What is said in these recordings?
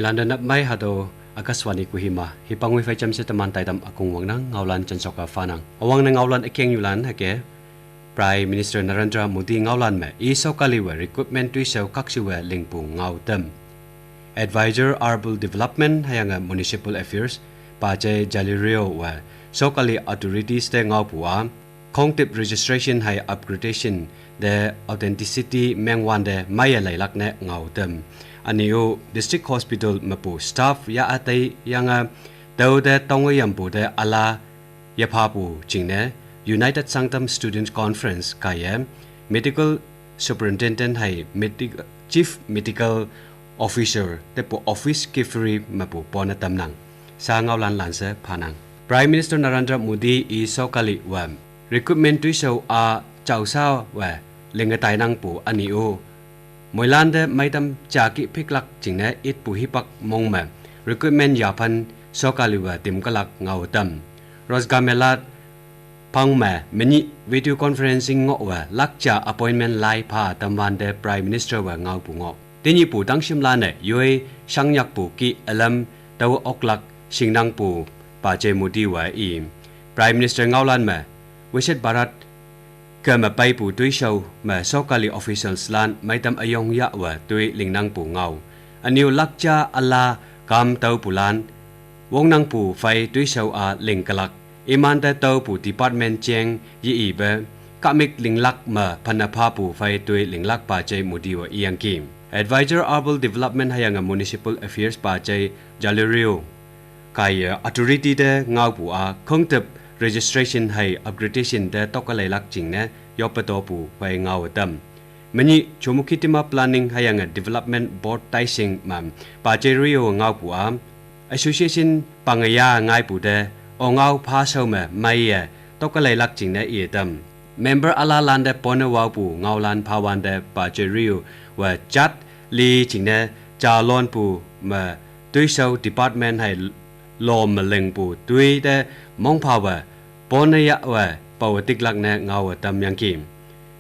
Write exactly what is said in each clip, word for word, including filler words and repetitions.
Anda nap mai hatüo Akashvani Kohima, hipangoi phei jamshe teman taitam ükong wangnang ngaolan jansoka phanang. Üwangne ngaolan ükengyulan hüke, Prime Minister Narendra Modi ngaolan me, e-sokali we recruitment toishao khakshuwe lingpu ngao tam. Advisor Urban Development hüyange Municipal Affairs, Pajay Jallerios we, sokali authorities te ngaopu-a, khongtip registration hei upgradation te authenticity mengwante meiye leilak ne ngao tam. Üne-o District Hospital mepu staff ya-a taiyange, tüote tonge yampu te üla yephapu jingne, United Sangtam Students Conference kaiye, Medical Superintendent hei Medi-, Chief Medical Officer tepu office Kiphire mepu pone tamnang. Sha ngaolan lanshe phanang. Prime Minister Narendra Modi e-sokali we, recruitment toishao-a jaosha we, linge tainangpu üne-o, moilante meitam jaki phiklak jingne itpu hipak mong me, recruitment yaphan sokali we timkalak ngao tam. Rozgar Mela phang me menyih video conferencing ngohwe lakh ja appointment lai pha tamwante Prime Minister we ngaopu ngoh. Tenyihpu tangshimlan-e yoi shangnyakpu kih ülam tao oklak shingnangpu Pajay Modi we i. Prime Minister ngaolan me, Viksit Bharat keme peipu toishao me sokali officials lan meitam üyong yahwe toi lingnangpu ngao. Üne-o lakh ja üla kam taopulan wongnangpu phei toishao-a lingkalak. Imante taopu department jeng ye-ipe, kahmük linglak me phane phapu phei toi linglak Pajay Modi we iyangki. Advisor Urban Development hüyange Municipal Affairs Pajay Jallerios kaiye authority te ngaopu-a khongtip registration hei upgradation te toka leilak jingne yoppe topu phei ngao tam. Menyih Chümoukedima Planning hüyange Development Board taishing me, Pajay Jallerios ngaopu-a, association pangeya ngaipu te, ongao phashao me meiye toka leilak jingne iye tam. Member ülalante pone waopu ngaolan phawante Pajay Jallerios we jat li jingne jalonpu me toishao department hei lo me lingpu toi te mongphawe, pone yahwe, pawe tiklak ne ngaowe tamyangki.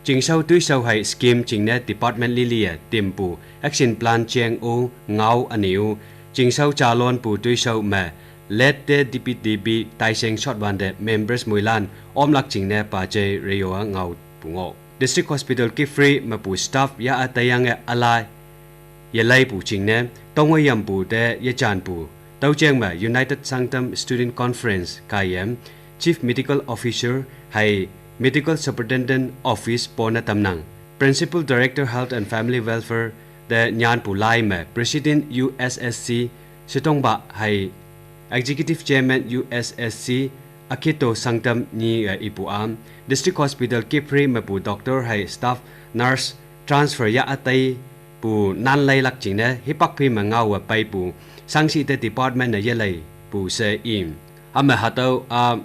Chingshao toishao hei scheme jingne department liliye timpu action plan jeng-o ngao üne-o, chingshao jalonpu toishao me, let te dipi dipi taisheng shotwante members moilan omlak jingne Pajay Jallerios-a ngaopu ngoh. District Hospital Kiphire mepu staff ya-a taiyange üla yeleipu jingne, tonge yampu te yejanpu. Tüojeng me United Sangtam Student Conference kaiye, Chief Medical Officer hei Medical Superintendent Office pone tamnang. Principal Director Health and Family Welfare te nyanpu lai me President U S S C Sitongba hei Executive Chairman U S S C Akito Sangtam nyi-e ipu-a, District Hospital Kiphire mepu doctor hei staff nurse transfer ya-a taipu nan leilak jingne hipak phi me ngaowe peipu, shangshi te department ne yeleipu she i. Üme hatüo-a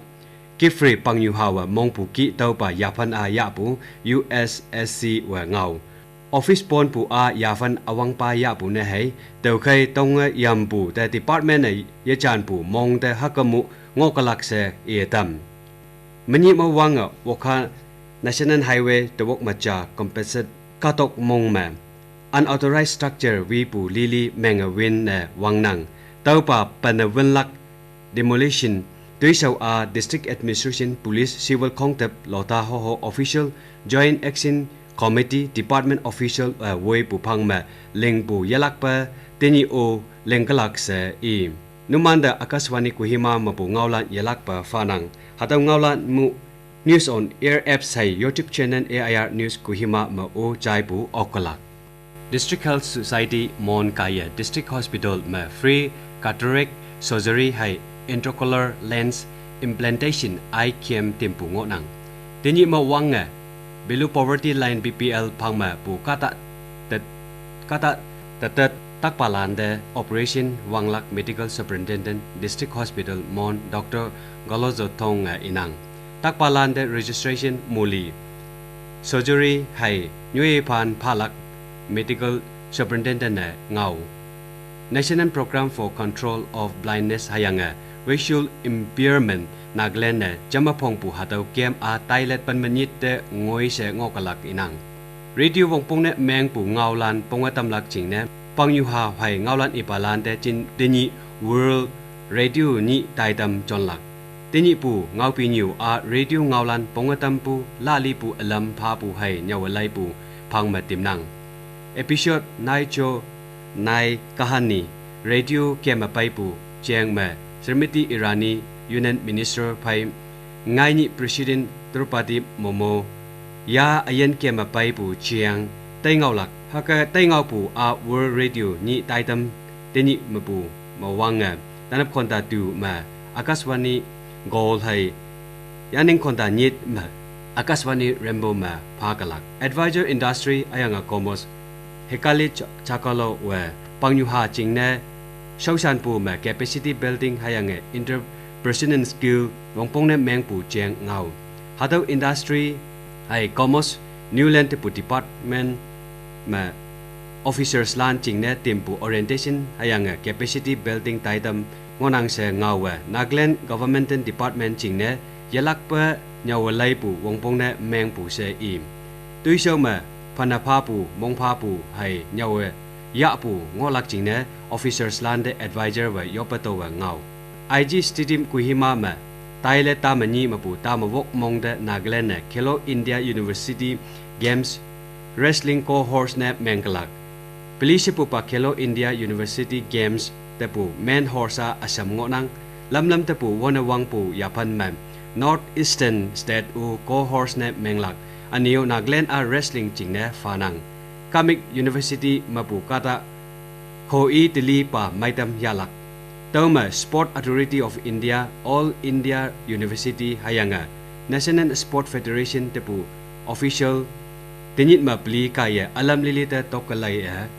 Kiphire pangnyuhawe mongpu kih tüopa yaphan-a yahpu U S S C we ngao. Office ponpu-a yaphan üwangpa yahpu ne hei, tüokhei tonge yampu te department ne yejanpu mong te hükemu ngohkelak she iye tam. Menyih me wange Wokha National Highway tewok me ja compensate kahtok mong me, unauthorized structure wipu lili menge win ne wangnang. Tüopa pene winlak demolition toishao-a District Administration, Police, Civil Khongtep, Lotha Hoho Official, Joint Action Committee, Department Official-e woipu phang me lingpu yelakpe tenyih-o lingkelak she i. Numante Akashvani Kohima mepu ngaolan yelakpe phanang. Hatüo ngaolan mu News on Air apps hei YouTube channel A I R News Kohima me-o jaipu okkelak. District Health Society Mon kaiye District Hospital me free cataract surgery hei intraocular lens implantation eye camp timpu ngohnang. Tenyih me wange below poverty line B P L phang mepu kahta tet, kahta tet takpalante operation wanglak Medical Superintendent District Hospital Mon Doctor Galozo Thong-e inang. Takpalante registration muli surgery hei nyoiphan phalak Medical Superintendent ne ngao. National Program for Control of Blindness hüyange Visual Impairment Nagaland ne jamaphongpu hatüo camp-a toilet pen menyit te ngoi she ngohkelak inang. Radio wongpong ne mengpu ngaolan ponge tamlak jingne Pangnyuha phai ngaolan ipalan te chin tenyih World Radio nyih taitam chonlak. Tenyihpu ngaopi nyu a radio ngaolan pongatampu lalipu alam phapu hai nyawalaipu phang me timnang. Episode nai cho nai kahani radio kema paipu cheng me Srimati Irani, Union Minister phai ngaini President Draupadi Murmu ya ayan kema paipu chiang teingaolak. Haka teingaopu a World Radio nyih taitam tenyih mepu mawang nge tanap khonta tu me Akashvani Gold hai yaning khonta nyit me Akashvani Rainbow me phakalak. Advisor Industry ayanga Commerce Hekali Ch-, Chakalo we Pangnyuha chingne shaoshanpu me capacity building hayange interpersonal skill wangpongne mengpu cheng ngao. Hatüo industry hai Commerce Newland tepu department me officers lan chingne timpu orientation hayange capacity building taitam ngohnang she ngaowe Nagaland Government Department chingne yelakpe nyawalaipu wangpongne mengpu she i. Toishao me phana phapu, mong phapu hai nyawe yahpu ngohlak jingne officers lante advisor we yoppetowe ngao. I G Stadium Kohima me taile tame nyi mepu tame wok mongte Nagaland ne Khelo India University Games wrestling co-host ne mengkelak. Peli shepupa Khelo India University Games tepu main host a asam ngohnang, lamlam tepu wone wangpu yaphan me North Eastern State u co-host ne menglak. Ünyu Nagaland a wrestling jingne phanang. Kamik University mepu kahta kho-i teli pa meitam yahlak. Tüome Sport Authority of India, All India University hüyange National Sport Federation tepu official tenyih me peli kaiye ülam lili te tokkelai-e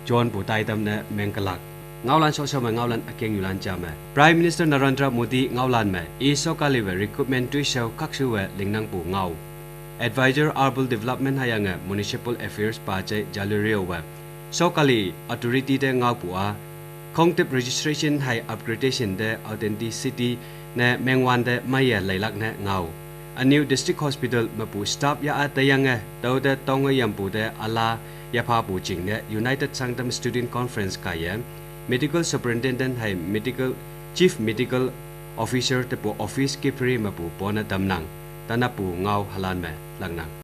jonpu taitam ne mengkelak. Ngaolan shosha me ngaolan ükeng yulan ja me Prime Minister Narendra Modi ngaolan me i sokali we recruitment toishao khakshu we lingnangpu ngao. Advisor Urban Development hüyange Municipal Affairs pa jai Jalurio we sokali authority te ngaopu a khongtip registration hai upgradation te authenticity ne mengwante meiye leilak ne ngao. Ünyu District Hospital mepu staff ya-a teyange tüote tonge yampu te üla yaphapu jingne United Sangtam Student Conference kaiye Medical Superintendent hai Medical Chief Medical Officer tepu office kipri mepu pone tamnang. Tanapu ngao halan me laknang.